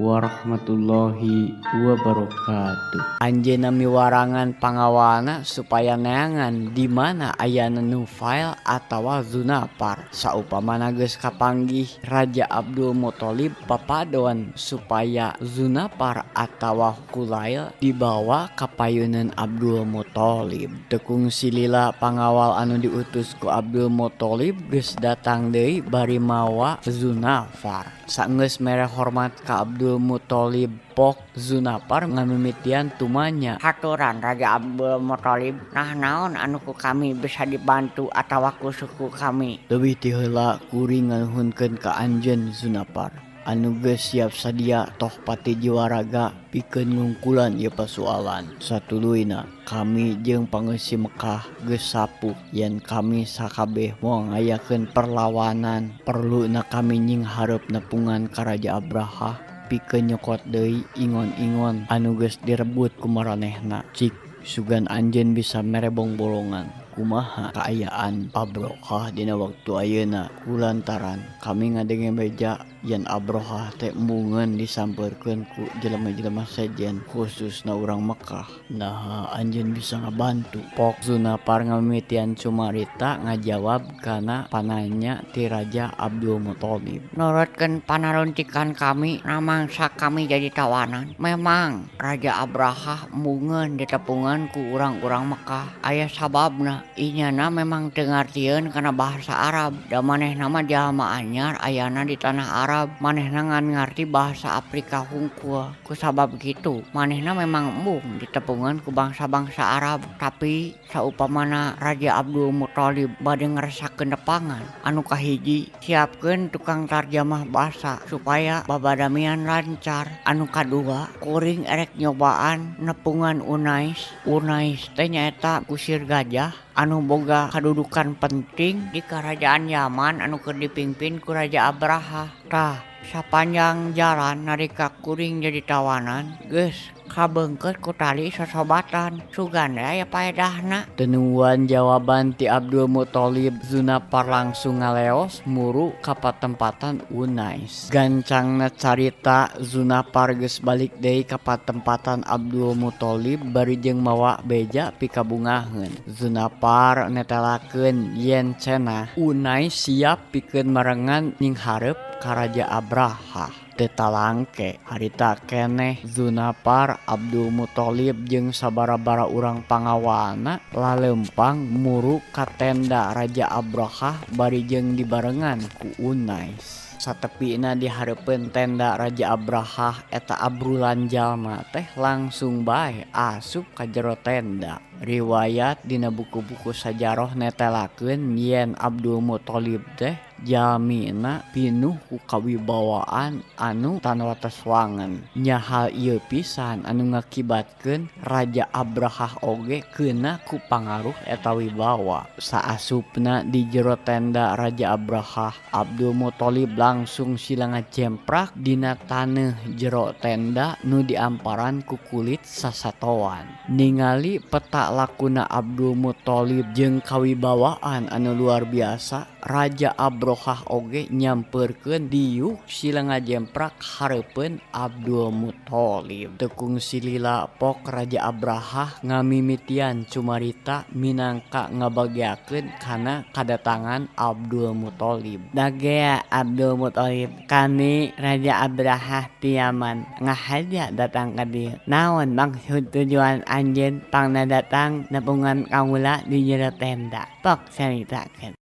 Warahmatullahi wabarakatuh. Anjeunna miwarangan pangawalna supaya neangan di mana ayana Nufail atawa Zunafar. Saupamana geus kapanggih, Raja Abdul Muthalib papadon supaya Zunafar atawa Hulail dibawa ka payuneun Abdul Muthalib. Teu kungsi lila pangawal anu diutus ku Abdul Muthalib geus datang deui bari mawa Zunafar. Saenggeus mere hormat ka Abdul Muthalib, pok Zunafar ngamimitian tumanya. Haturan, Raja Abdul Muthalib, nah naon anu ku kami bisa dibantu atawa ku suku kami? Leuwih ti heula kuring nganuhunkeun ka anjeun, Zunafar, anu geus siap sadia tohpati jiwa raga pikeun ngungkulan ieu pasualan. Satuluyna kami jeung pangeusi Mekah geus sapuh yen kami sakabeh moal ngayakeun perlawanan. Perluna kami nyinghareup nepungan ka Raja Abrahah pikeun nyokot deui ingon-ingon anu geus direbut ku maranehna. Cik sugan anjeun bisa mere bongbolongan kumaha kaayaan Abrahah dina waktu ayeuna, kulantaran kami ngadenge beja yen Abrahah teh embungeun disampeurkeun ku jelema-jelema sejen, khususna urang Mekah. Naha anjeun bisa ngabantu? Pok Zunafar ngamimitian cumarita ngajawab kana pananya ti Raja Abdul Muthalib. Nurutkeun panaruntikan kami, namangsa kami jadi tawanan. Memang Raja Abrahah embungeun ditepungan ku urang-urang Mekah. Aya sababna, inyana memang teu ngartieun kana bahasa Arab. Da manehna mah jalma anyar ayana di tanah Arab, manehna ngan ngarti bahasa Afrika hungkul. Ku sabab kitu manehna memang embung ditepungan ku bangsa-bangsa Arab. Tapi saupamana Raja Abdul Muthalib bade ngeresakeun nepangan, anu kahiji, siapkeun tukang tarjamah basa supaya babadamian lancar. Anu kadua, kuring erek nyobaan nepungan Unais. Unais teh nyaeta kusir gajah anu boga kadudukan penting di Karajaan Yaman anu keur dipimpin ku Raja Abrahah. Tah, sapanjang jalan nalika kuring jadi tawanan geus kabeungkeut ku tali sosobatan. Sugan we aya paedahna. Teu nungguan jawaban ti Abdul Muthalib, Zunafar langsung ngaleos muru ka patempatan Unais. Gancangna carita, Zunafar geus balik deui ka patempatan Abdul Muthalib bari jeung mawa beja pikabungaheun. Zunafar netelakeun yen cenah Unais siap pikeun marengan nyinghareup ka Raja Abrahah. Teu talangke harita keneh Zunafar, Abdul Muthalib jeung sababaraha urang pangawalna laleumpang muru ka tenda Raja Abrahah bari jeung dibarengan ku Unais. Satepina di hareupeun tenda Raja Abrahah, eta abrulan jalma teh langsung bae asup ka jero tenda. Riwayat dina buku-buku sajarah netelakeun yen Abdul Muthalib teh jalmina pinuh ku kawibawaan anu tanpa wangen. Nya hal ieu pisan anu ngakibatkeun Raja Abrahah oge keuna ku pangaruh eta wibawa. Saasupna di jero tenda Raja Abrahah, Abdul Muthalib langsung sila ngajemprak dina taneuh jero tenda nu diamparan ku kulit sasatoan. Ningali peta lakuna Abdul Muthalib jeung kawibawaan anu luar biasa, Raja Abrahah oge nyamperkeun diuk sila ngajemprak hareupeun Abdul Muthalib. Teu kungsi lila pok Raja Abrahah ngamimitian cumarita minangka ngabageakeun kana kadatangan Abdul Muthalib. Bagea, Abdul Muthalib, kami Raja Abrahah ti Yaman ngahaja datang ka dieu. Naon maksud tujuan anjeun pangna datang nepungan kaula di jero tenda? Pok caritakeun.